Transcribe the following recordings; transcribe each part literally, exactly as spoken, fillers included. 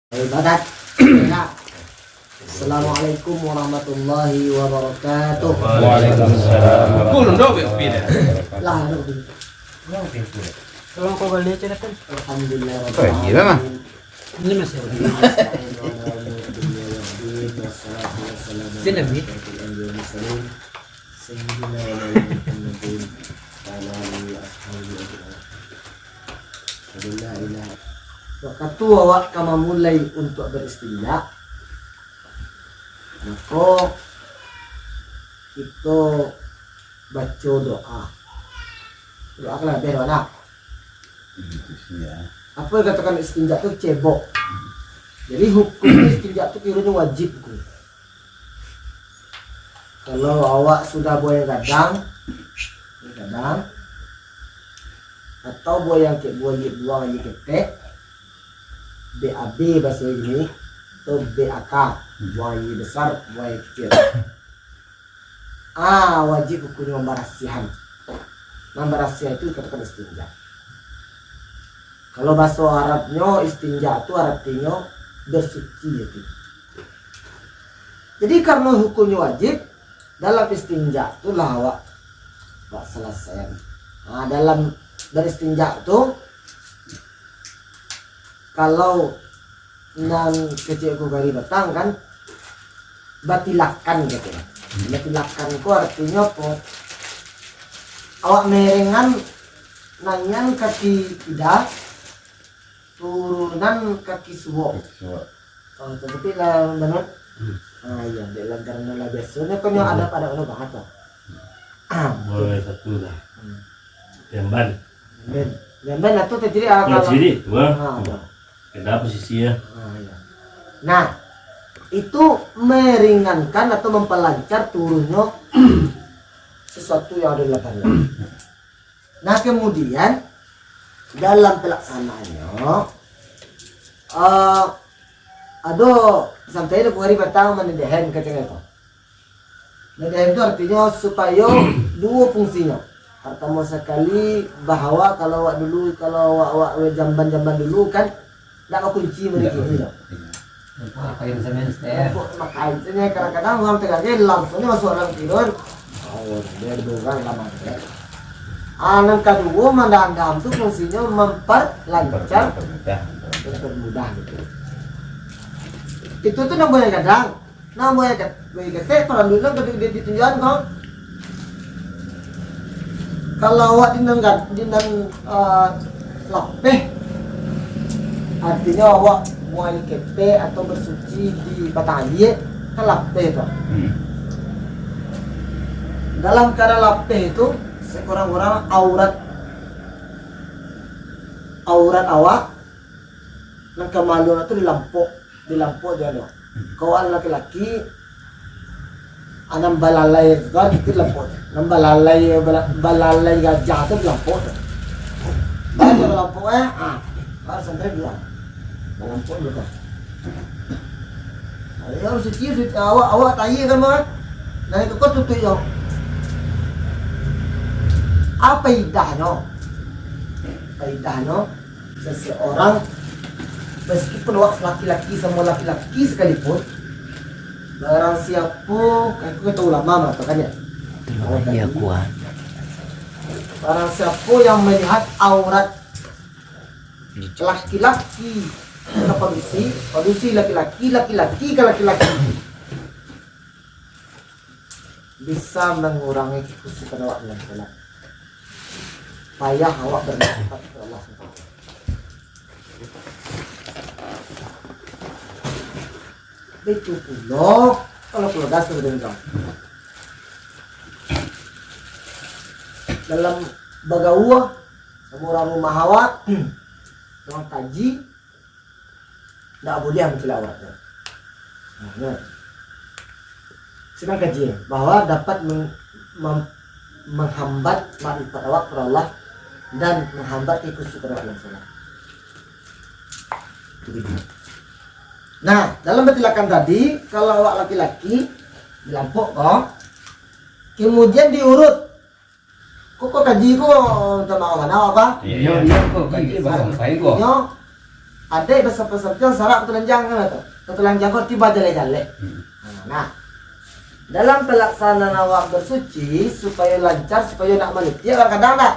Ibadat. Ya. Assalamualaikum warahmatullahi wabarakatuh. Waalaikumsalam. Lah, aduh. Tolong kau balik aja, Nathan. Alhamdulillah. Oh, iya, Bang. Ini masih ada. Dia Nabi. Sayyidina wa maulana Muhammadin wa ala alihi wa ashabihi ajma'in. Alhamdulillah. Wakatu awak ka mamulai untuak baristinja, mako, kito baco doa. Doa kan lah, doa nak. Apo yang dikatokan istinja tu? Cebok. Jadi, hukum istinja tu kironyo wajib hukum. Kalau awak sudah buang aia gadang, aia gadang, atau buang aia ke-, buang aia, buang aia ketek, B A B bahaso Inggris, atau B A K, buang aia besar, buang aia kecil. Ah, wajib hukumnyo mambarasiahan. Mambarasiahan tu dikatokan istinja. Kalau bahaso Arabnyo, istinja tu aratinyo bersuci, itu. Jadi, karena hukumnyo wajib, dalam istinja tu lah awak, awak salasaian. Nah, dalam beristinja tu, kalau nan kecek ku kari datang kan, batilakan gitu. Batilakan tu artinyo apo? Awak merengan nanyan kaki kida, turunan kaki suok. Kaki suok. Oh, tapi lah benar. Hmm. Ah, iya, dek lantaran lah biasanya kan yang Hmm. ada pada orang bahasa. Ah, Mulai satu dah. Hmm. Jamban. Jamban. Jamban atau terjadi ah, Kalau kalau ciri, wah. Ah, ada. Kena posisi ya. Ah, iya. Nah, itu meringankan atau memperlancar turunnya sesuatu yang ada di lapangan. Nah, kemudian dalam pelaksanaannya, eh, ado sampai dua puluh hari batang mandedehan kacang itu. Mandedehan itu artinya supaya dua fungsinya. Pertama sekali, bahwa kalau awak dulu, kalau awak, awak jamban-jamban dulu kan, ndak bakunci mereka Ndak ini, bakunci. Iya. Nampak kain semen, Stef. Nampak kain semen, kadang-kadang orang tengah ni langsungnya masuk dalam tidur. Oh, dia ada orang lama, ya. Ah, nan kedua, mandandam tu fungsinya memperlancar, Mempermudah. mempermudah gitu. Itu tu namanya kadang. Nah, buaya ket-, buaya ketek, paranduan kan di, di, di tunjuan ko. Kalau awak di nan gad-, di nan, eh, lapeh, artinyo awak buaya ketek atau bersuci di batang aia, kan lapeh tu. Hmm. Dalam keadaan lapeh itu, sekurang-kurang aurat, aurat awak, nan kamaluan tu dilampok, dilampok jo anu. Kawan laki-laki, anak balalai tu kan, itu dilampok. Nan balalai, bala-, balalai gajah tu dilampok tu. Baru dilampok, eh, ah, baru santri bilang. Dilampok dulu kan. Ayo, suci, suci, awak, awak tanya kan, Bang? Nah, itu kau tutup, yo. Apa idahnyo? Apa idahnyo? Seseorang, meskipun awak laki-laki sama laki-laki sekalipun, barang siapo, kan aku kata ulama mengatakan ya. Iya, kuat. Barang siapo yang melihat aurat laki-laki ka padusi, padusi laki-laki, laki-laki ka laki-laki, bisa mangurangi kekhusyukan awak dalam salat. Payah awak beribadat kepada Allah subhanahu wa taala. Baitu pulo, kalau keluarga sudah dengar. Dalam bagaua, samo urang rumah awak, urang kaji, ndak buliah mancaliak aurat tu. Nah, ingat. Sinan kaji, bahwa dapat meng-, mem-, menghambat makrifat awak kepada Allah dan menghambat kekhusyukan awak dalam salat. Itu dia. Nah, dalam batilakan tadi, kalau awak laki-laki, dilampok ko, kemudian diurut. Kok, kok kaji ko, minta maaf, mana awak, Pak? Iya, iya, kok kaji, Pak. Sampai ko. Inyo, Adaik basampiang-sampiang, sarak batulanjang, kan tu. Batulanjang ko arti bajaleh-jaleh. Hmm. Nah, dalam palaksanaan awak basuci, supayo lancar, supayo nak manitiak, kadang-kadang dak.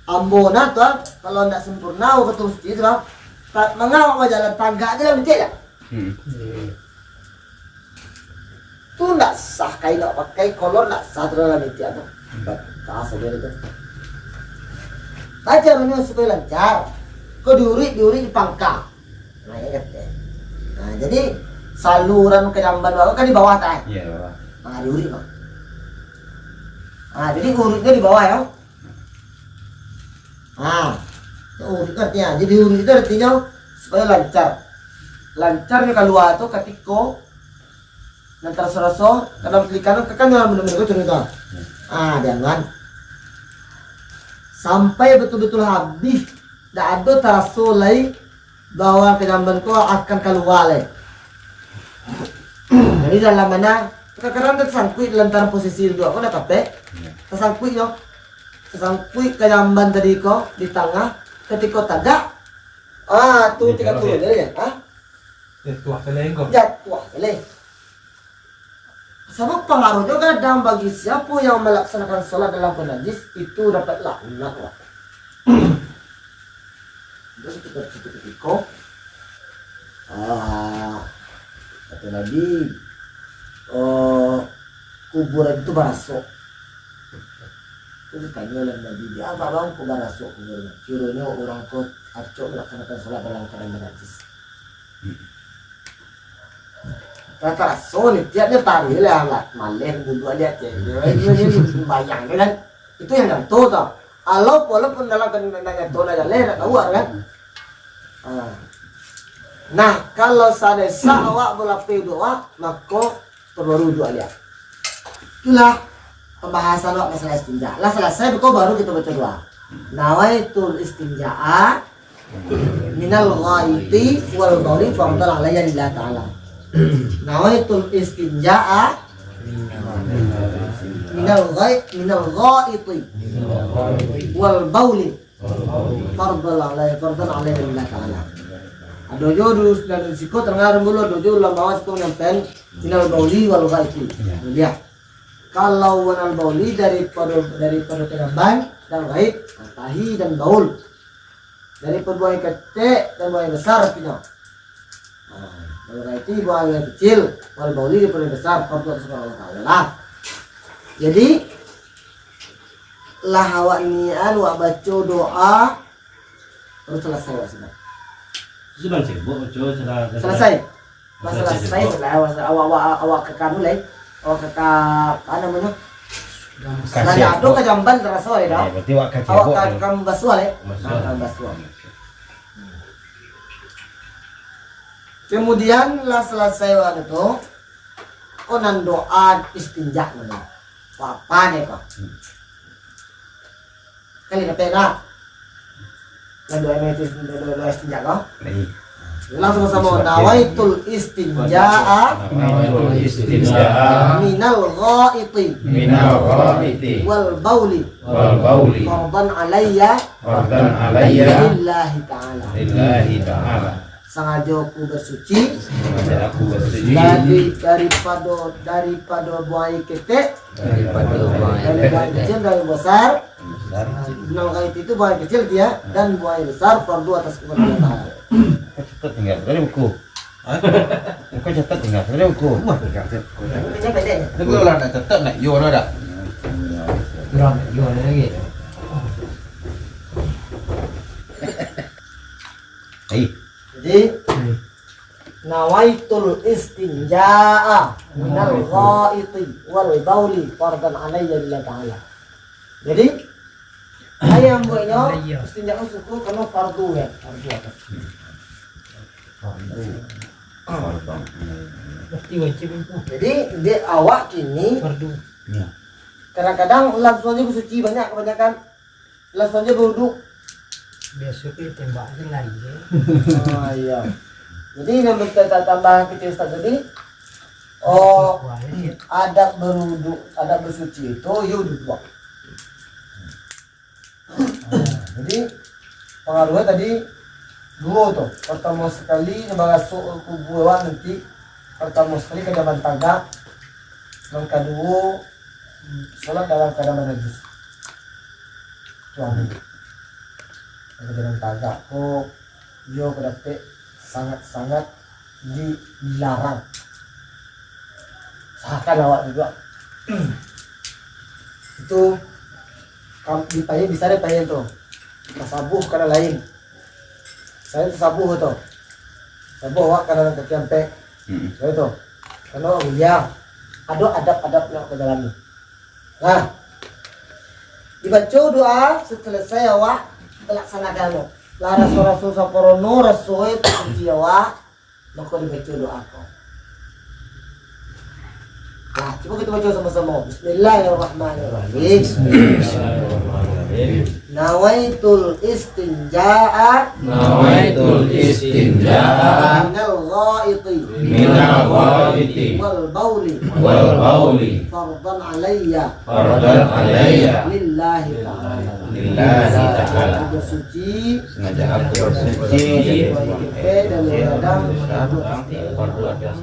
Ambo nah tu, ah, kalau ndak sempurna, wakatu suci tu, ah, ta-, manga awak bajalan tagak je lah, mitiak lah. Hmm. Tu ndak sah, kain awak pakai, kolor ndak sah tu dalam mitiak tu. Bakas sajo tu. Bacarunyo supayo lancar. Ko diuruik, diuruik di pangka. Nah, ya kan? Nah, jadi saluran kajamban awak kan di bawah, tai? Iya, di bawah. Nah, diuruik, Bang. Nah, jadi uruiknyo di bawah, ya. Nah, uruik tu artinyo. Jadi uruik tu artinyo supayo lancar. Lancarnyo kalua tu katiko nan taraso-raso, kadang kiri kanan, ka kanan, bana-bana tu contoh. Ah, jangan. Sampai batul-batul habih, dak ado taraso lai bahwa kajamban tu akan kalua lai. Jadi dalam mana, kadang-kadang tasangkuik dalam antaro posisi duduak ko dak tapek, tasangkuiknyo. Tasangkuik kajamban tadi ko di tangah, katiko tagak, ah, tu tingga turun tadi, ha? Jatuah saleh ko. Jatuah saleh. Sabab pangaruhnyo gadang bagi siapo yang malaksanakan salat dalam keadaan najis, itu dapat laknat, wak. Terus ketika, ketika, ah, kata Nabi, eh, kuburan itu barasok. Terus ditanya oleh Nabi, "Di apa, Bang, kok barasok kuburan?" Kironyo urang ko acok malaksanakan salat dalam keadaan najis. Rata raso ni, tiap dia tarik lah, lah, maleh buduak dia, cek. Dia, dia, dia bayang dia kan. Itu yang nyato tau. Alau, walaupun dalam kan nak nyato nak jaleh, nak tahu kan. Ha. Nah, kalau sadesa awak balapeh uduak awak, mako perbaru uduak dia. Itulah pambahasan awak masalah istinja. Lah salasai ko baru kito baco doa. Nawaitul istinja'a minal ghaiti wal bauli fardhan alayya lillahi ta'ala. Nawaitul istinja'a minal ghai-, minal ghaiti wal bauli fardhan alayya, fardhan alayya lillahi ta'ala. Ado jo dus-, dari siko tangah dulu, ado jo ulama siko manyampaikan minal bauli wal ghaiti. Ya. Kalau minal bauli daripado, daripado kajamban dan ghaid, tahi dan baul. Dari pabuangan ketek dan buangan besar artinyo. Nah, kalau itu buangan kecil, wal bauli dari pabuangan besar, fardu atas Allah Ta'ala lah. Jadi, lah awak niat, awak baco doa, baru salasai awak sunat. Sudah sibuk, baco, sudah salasai. Lah salasai, salasai, sudah, awak, awak, awak, awak ka kanu lai. Awak ka, ka, apa namanya? Lah ado kajamban taraso, ya, dah? Ya, berarti awak ka cebok, ka, ya? Ka mambasuah, ya? Mambasuah. Nah, ka mambasuah. Kemudian lah salasai awak tu, ko nan doa istinja namanya. Apa ni ko? Hmm. Kali dapek nak? Nan doa istinja, doa, doa istinja ko? Baik. Langsung samo, "Nawaitul istinja'a Nawaitul istinja'a minal ghaiti minal ghaiti wal bauli wal bauli fardan alayya fardan alayya lillahi ta'ala." Lillahi ta'ala. Sangajo aku basuci Sangajo aku basuci dari, daripado, daripado buai ketek, daripado buai dari buai ketek, kecil dan besar. Besar. Minal ghaiti itu buai kecil dia, dan buai besar fardu atas umat Allah Ta'ala. Kau catat tinggal tadi buku. Hah? Kau catat tinggal tadi buku. Rumah tinggal tu. Ini pendek. Tapi kalau nak catat nak yo dah. Kurang nak yo lagi. Ai. Jadi, nawaitul istinja'a minal ghaiti wal bauli fardan alayya lillahi ta'ala. Jadi, ayah buatnya istinja suku kena fardu, ya, fardu atas. Fardu. Berarti wajib itu. Jadi, dia awak kini fardu. Ya. Kadang-kadang langsung aja bersuci banyak kebanyakan. Langsung aja berwuduk. Biasa tu tembak je lari je. Ah, iya. Jadi, yang minta ta-, tambahan kecil Ustaz tadi, oh, adab berwuduk, adab bersuci itu, yo duduk. Ah, jadi, pengaruhnya tadi, Duo tu, partamo sakali nyo barasuk kubua awak nanti, partamo sakali ka jaman tagak, nan kaduo, salat dalam kaadaan banajis. Tu anu. Nan ka jaman tagak ko, iyo ko dapek sangat-sangat dilarang. Usahakan awak tu juo. Itu kam-, dipain, bisa dipain tu. Tasabuh ka nan lain. Selain tasabuh tu. Tasabuh awak ka nan kaki ampek. Mm-mm. Selain tu. Karano awak mulia. Ado adab-adab nan awak ka jalani. Nah. Dibaco doa, sasalasai awak talaksanakan tu. Lah raso-raso samparono, raso e tasuci awak, mako dibaco doa ko. Nah, cubo kito baco samo-samo. Bismillahirrahmanirrahim. Bismillahirrahmanirrahim. Nawaitul istinja'a Nawaitul istinja'a minal ghaiti minal ghaiti wal bauli wal bauli fardhan alayya fardhan alayya lillahi ta'ala. Lillahi ta'ala. Sudah suci. Sengaja aku bersuci. Dari dosa dan perbuatan.